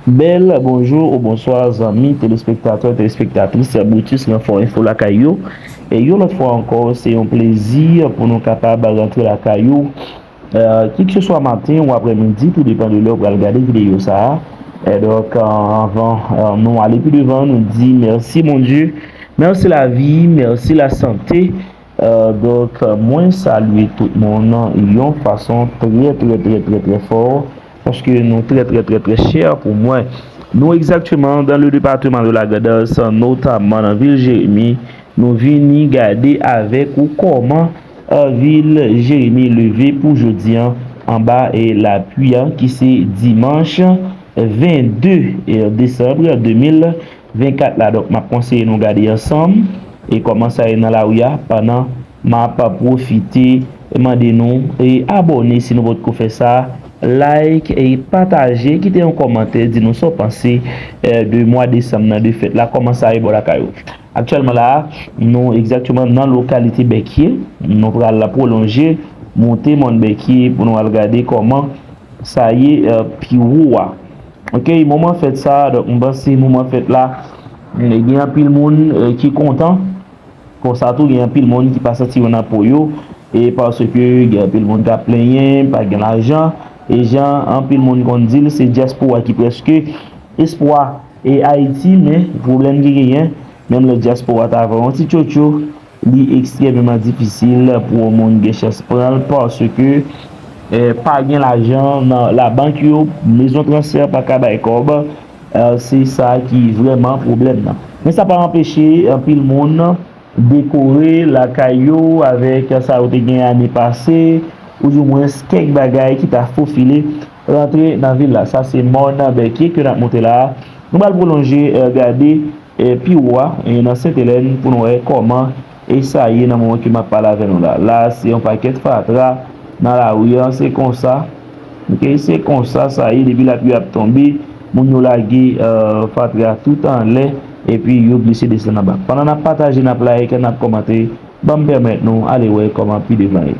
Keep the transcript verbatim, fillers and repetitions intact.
Bèl bonjou ou bonswa, zanmi telespektatè, telespektatris Brutus Renfò Enfo lakay yo. E yon lòt fwa ankò, se yon plezi pou nou kapab rantre lakay ou, euh, kèlkeswa maten ou aprèmidi, tou depann de lè ou pral gade videyo sa a. E donk, euh, anvan, euh, nou ale pi devan, nou di mèsi Bondye, mèsi lavi, mèsi lasante. Euh, donk, euh, mwen salye tout moun yon fason trè, trè, trè, trè, trè fò, paske nou trè, trè, trè, trè chè pou mwen. Nou egzakteman dans le département de la Grand'Anse, notaman nan vil Jeremi. Nou vini gade avèk ou kòman, euh, vil Jeremi leve pou jodi a, anba, e, lapli a, ki se dimanch vennde, e, desanm de mil vennkat la. Donk, m ap konseye nou gade ansanm e kòman sa ye nan lari a, pandan m ap pwofite mande nou e abòne si nou potko fè sa, like e pataje, kite yon kòmantè, di nou sa w panse, e, de mwa desanm nan, de fèt la, kòman sa ye bò lakay ou. Aktyèlman la, nou egzakteman nan lokalite Bèkye, nou pral pwolonje, monte mòn Bèkye pou nou al gade kòman sa ye, e, pi wo a. Ok, moman fèt sa, donk, m panse moman fèt la, e, gen anpil moun, e, ki kontan. Konsa tou, gen anpil moun ki pa santi yo nan po yo, e paske gen anpil moun k ap plenyen, pa gen lajan, e jan anpil moun konn di l, se dyaspora ki prèske espwa e Ayiti, men pwoblèm ki genyen, menm lè dyaspora ta fè yon ti tchotcho, li ekstrèmeman difisil pou yon moun gen chans pran l, paske, eh, pa gen lajan nan labank yo, mezon transfè pa ka bay kòb, eh, se sa ki vrèman pwoblèm nan. Men sa pa anpeche anpil moun dekore lakay yo avèk sa yo te gen ane pase, oudimwens kèk bagay ki ta fofile rantre nan vil la. Sa se mòn Bèkye ke n ap monte la a. Nou pral pwolonje, eh, gade, eh, pi wo a, eh, nan Sentelèn pou n wè kòman e sa ye nan moman ke m ap pale avè nou la. La, se yon pakèt fatra nan lari a, se konsa. Ok, se konsa sa ye, depi lapli ap tonbe, moun yo lage, eh, fatra tout anlè, epi yo glise desann anba. Pandan n ap pataje, n ap like, n ap kòmante, ban m pèmèt nou ale wè kòman pi devan ye.